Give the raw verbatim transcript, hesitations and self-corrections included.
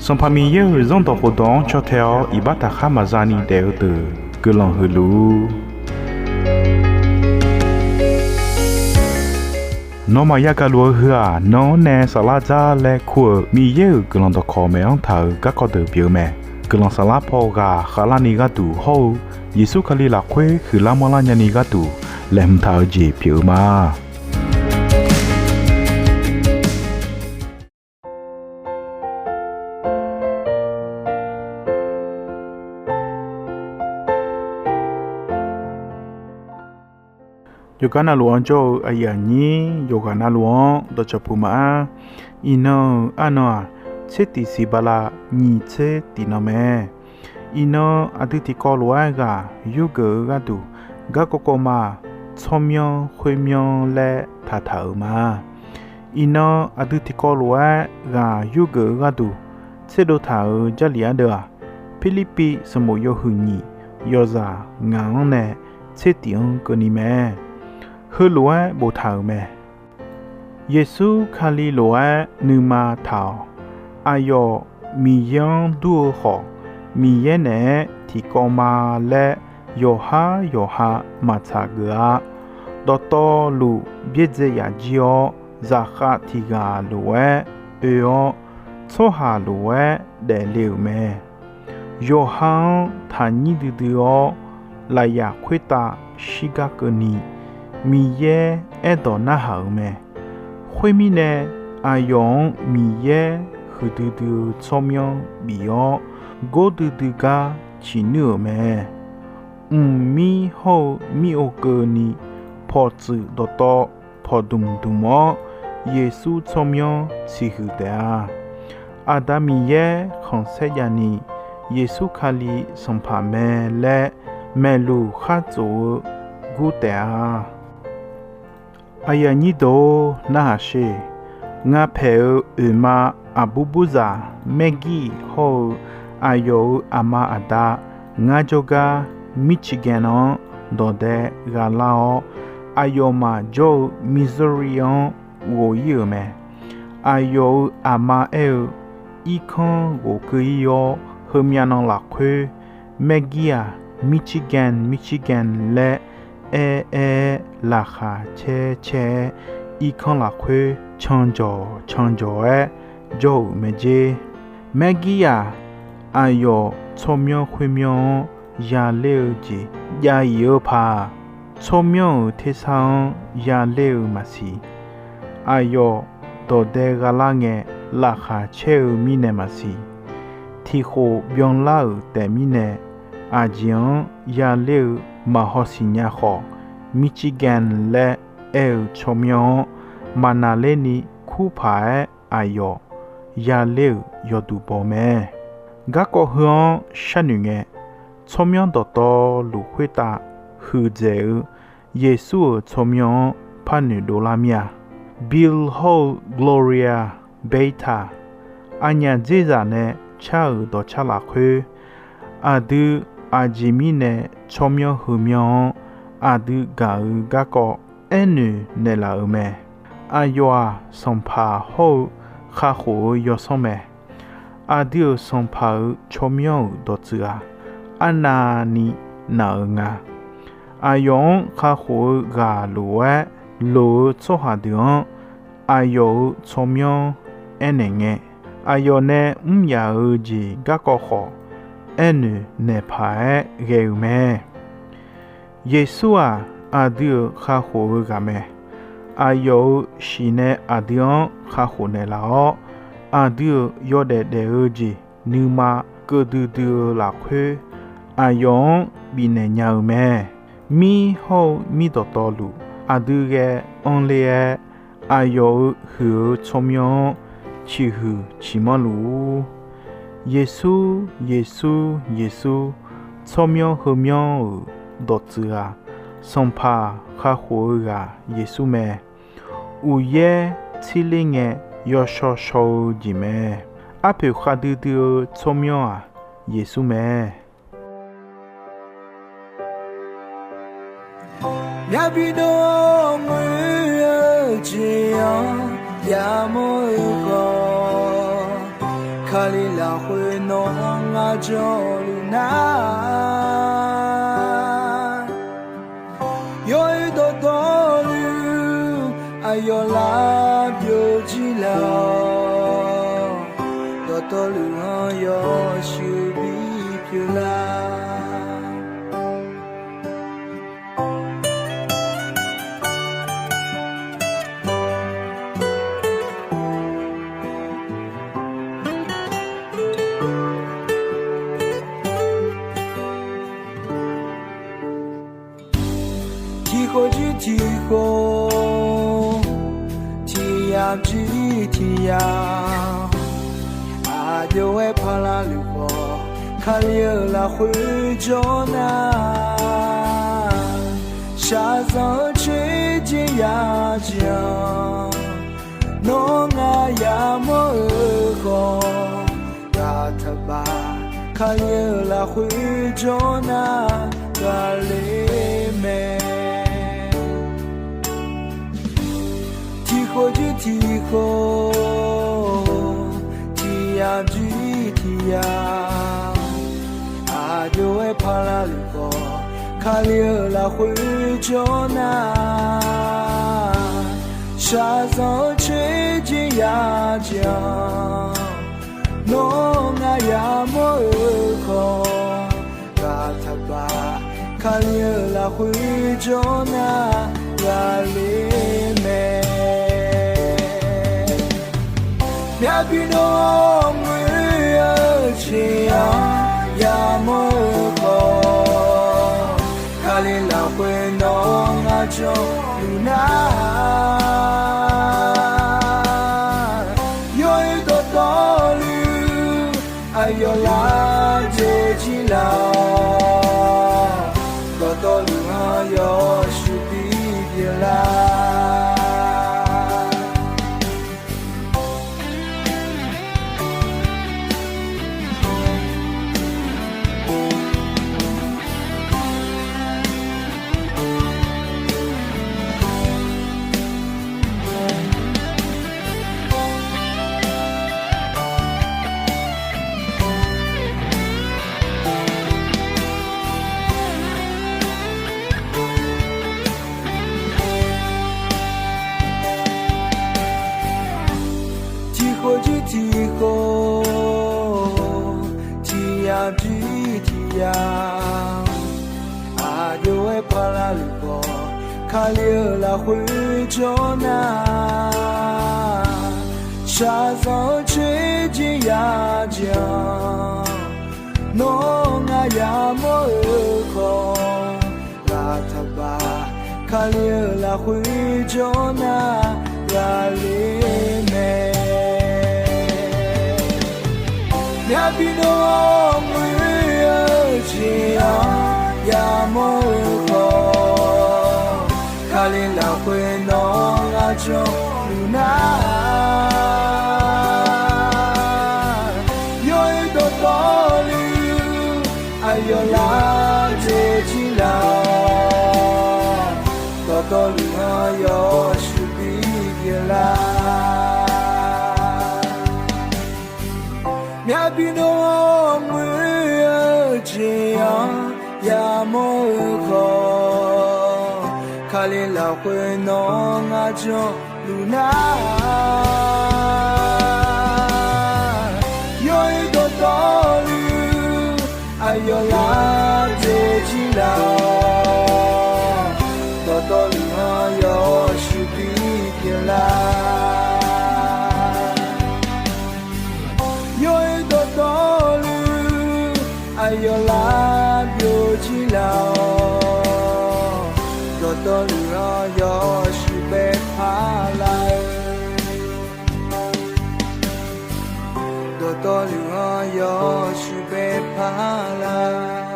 Sanqpaq Miqyaer-euq Zanrdawq khofdawq-anr caw tae-awr iqbax taqkhar maqza ni daef-eu deuq guiqlanq huiq luf-ur. Nawmaf yagaq luf-eu heu-aq, nan-anr nae saflar dzar laer kur-euq Miqyaer-euq guiqlanq dawqkawq maeq-anr taq-euq garkawv deuq pyeuf-eu mae. Guiqlanq saflar paw ghaq khavlarni gharduq hawr-eu Yeqsur Kali lafkhoer huiqlar manrlar nyani gharduq laeqhmq taq-eu jeq pyeuf-eu ma. Yawqgar navluf-anr jawr-eu aqyuif aqnyir yawqghaq navluf-anr dawqcawq puq maqanr. Iqnan-euq arnan-aq, tser tiq siq bala nyiq tser tiq nan mae. Iqnan aqdui tiqkawv lof-aer ghaq yurgeuf-eu gharduq, garkawv kawv ma-aq, tsawrmyanr khoermyanr laer taqtaq-euq ma. Iqnan aqdui tiqkawv lof-aer ghaq yurgeuf-eu gharduq, tserdov taq-euq Jarlif ardeuv-aq, Pirlirpiv sanqbof yawhuiq nyiq yawzaq ngaq-anr nae tser tiq-anr keuvni mae. Heulof-aer boftaq-euq mae. Yeqsur Kali lof-aer nuima taq-awq. Aqyawf Miqyaer-anr dur-eu khawf, Miqyaer naeq-aer tiqkawv ma laer yawqhar yawqha maqtsaq geuf-a. Dawqtawvluf byaerdzae yaf jir-awr, zaqkhav tiq ghaq lof-aer oe-awr, tsawrhaq lof-aer daefle-euq mae. Yawqha-anr taqnyir duidui-awr, lafyaf khoertav shirgar keuvni, Miqyaer aerdawq narhaq-euq mae. Khoermirnae, aqyawf-anr Miqyaer huiqdui dui-eu tsawrmyanr bif-awr, gordui dui gar ciqnuir-euq mae. Mqmir hawr-eu mir-or keuvni, pawqtsuif dawqtawv pawqdmq dmq-awr, Yeqsur tsawrmyanr ciqhuiq taef-a. Aqda Miqyaer khanqsaer javni, Yeqsur Kali Sanqpaq mae laer maeqluf khar tsof-eu gur taef-a. Aqyuif aqnyir deuq-or, narhaq sher. Ngar paeq-eu oeqma aqbur burzaq Maggie hawr-eu aqyawf-euq aqma aqda, ngar jawrgar Michigan-anr dawqdae gha lar-awr, aqyawfmaf jawr-eu Missouri-anr ghof ir-euq mae. Aqyawf-euq aqma aer-eu, irkanr ghofkeuv ir-awr, heumyav nan lafkhoer Maggie-aq, Michigan, Michigan laer aer aer-aer laqkhaq caer caer-aer, irkanr lafkhoer canjawq canjawq-aer jawr-euq mae jer. Maggie-aq, aqyawf tsawrmyanr khoermyanr-anr yaler-eu jeq jav-ir-eu paq, tsawrmyanr-euq tersar-anr yaler-eu maqsiq. Aqyawf dawqdae gha lar ngae laqkhaq caer-eu mirnae maqsiq. Tiqkhof byanlar-euq taef mirnae, aqjeq-anr yaler-eu maqhaw siqnya khawf, Michigan laer aer-eu tsawrmyanr-anr maqnaqlerni kurpaq-aer aqyawf yaler-euq yawduq baw mae. Garkawv heu-anr sharnoeq ngae, tsawrmyanr dawqtawvluf khoertav huiqdzaeq-eu Yeqsur-euq tsawrmyanr-anr par noeqdov lar mir-a. Bill hawr-eu Gloria Gaither, aqnyaf dzerzaq nae car-euq dawqcar lafkhoer, aqdui aqjeq mirnae tsawrmyanr heumyanr-anr aqdui gaq-eu garkawv aernoeq naeqlaf-euq mae. Aqyawf-aq, sanqpaq hawr-eu kakhof-eu yawsanr mae. Aqdui-euq sanqpaq-euq tsawrmyanr-euq dawqtsuif-aq, arnavni naq-euq nga. Aqyawf-anr kakhof-eu ghaq lof-aer loq-eu tsawrhaq deuq-anr, aqyawf-euq tsawrmyanr aernaeq ngae, aqyawf nae mr yaf-eu jeq garkawv khawf, aernoeq naeq paq-aer ghae-euq mae. Yeqsur-aq, aqdui-euq kakhof-eu ghaq mae. Aqyawf-euq shiq nae aqdui-anr kakhof naeqlaf-awr, aqdui-euq yawdaef daef-eu jeq nuima keuv duidui-eu lafkhoer, aqyawf-anr bifnaeq nya-eu mae. Mir hawr-eu mir dawqtawvluf, aqdui ghae anr ler-aer, aqyawf-euq huiq-eu tsawrmyanr-anr ciqhuiq ciqmanr luf-ur. Yeqsur, Yeqsur, Yeqsur, tsawrmyanr heumyanr-euq dawqtsuif-aq, sanqpaq kakhof-eu ghaq Yeqsur mae. Uqyaer tsirler ngae yawshaw shaw-eu jeq mae. Arpoeq khavdui dui-eu tsawrmyanr-aq, Yeqsur mae. Yabi dov-awr muir-eu jeq-anr yamawr-eu khawf, Kali laf jawrluf nar, yawr-eu dawqtawvluf aqyawf lar byovjir laf-awq. Dawqtawvluf-anr yawshuif bipyeuf lar. Tiqkhof jir tiqkhof, tiqyamq jir tiqyamq, aqjox-aer paqlaq luf khawf, Kali-euq lafkhoer jawr nar, shaqzanq-eu coer jeq yajeq-anr, nawr ngaq yamawr-eu khawf, ghaq taqbaf, Kali-euq lafkhoer jawr nar, ghaqler mae. Tiqkhof jir tiqkhof, tiqyamq jir tiqyamq, aqjox-aer paqlaq luf khawf, Kali-euq lafkhoer jawr nar, shaqzanq-eu coer jeq yajeq-anr, nawr ngaq yamawr-eu khawf, ghaq taqbaf, Kali-euq lafkhoer jawr nar, ghaqler mae. Myavbi nawr ngoer-eu jeq-anr yamawr-eu khawf, Kali lafkhoer nawr ngar jawrluf nar, yawr-eu dawqtawvluf aqyawf lar byovjir laf-awq. Dawqtawvluf-anr yawshuif bipyeuf lar. Tiqkhof jir tiqkhof, tiqyamq jir tiqyamq, aqjox-aer paqlaq luf khawf, Kali-euq lafkhoer jawr nar, shaqzanq-eu coer jeq yajeq-anr, nawr ngaq yamawr-eu khawf, ghaq taqbaf, Kali-euq lafkhoer jawr nar, ghaqler mae. Myavbi nawr ngoer-eu jeq-anr yamawr-eu khawf, Kali lafkhoer nawr ngar jawrluf nar, yawr-eu dawqtawvluf aqyawf lar byovjir laf-awq. Dawqtawvluf-anr yawshuif bipyeuf lar. Myavbi nawr ngoer-eu jeq-anr yamawr-eu khawf, Kali lafkhoer nawr ngar jawrluf nar, yawr-eu dawqtawvluf aqyawf lar byovjir laf-awq. Dawqtawvluf-anr yawshuif bipyeuf lar. Yawr-eu dawqtawvluf aqyawf lar byovjir laf-awq. Dawqtawvluf-anr yawshuif bae paq lar-eu. Dawqtawvluf-anr yawshuif bae paq lar.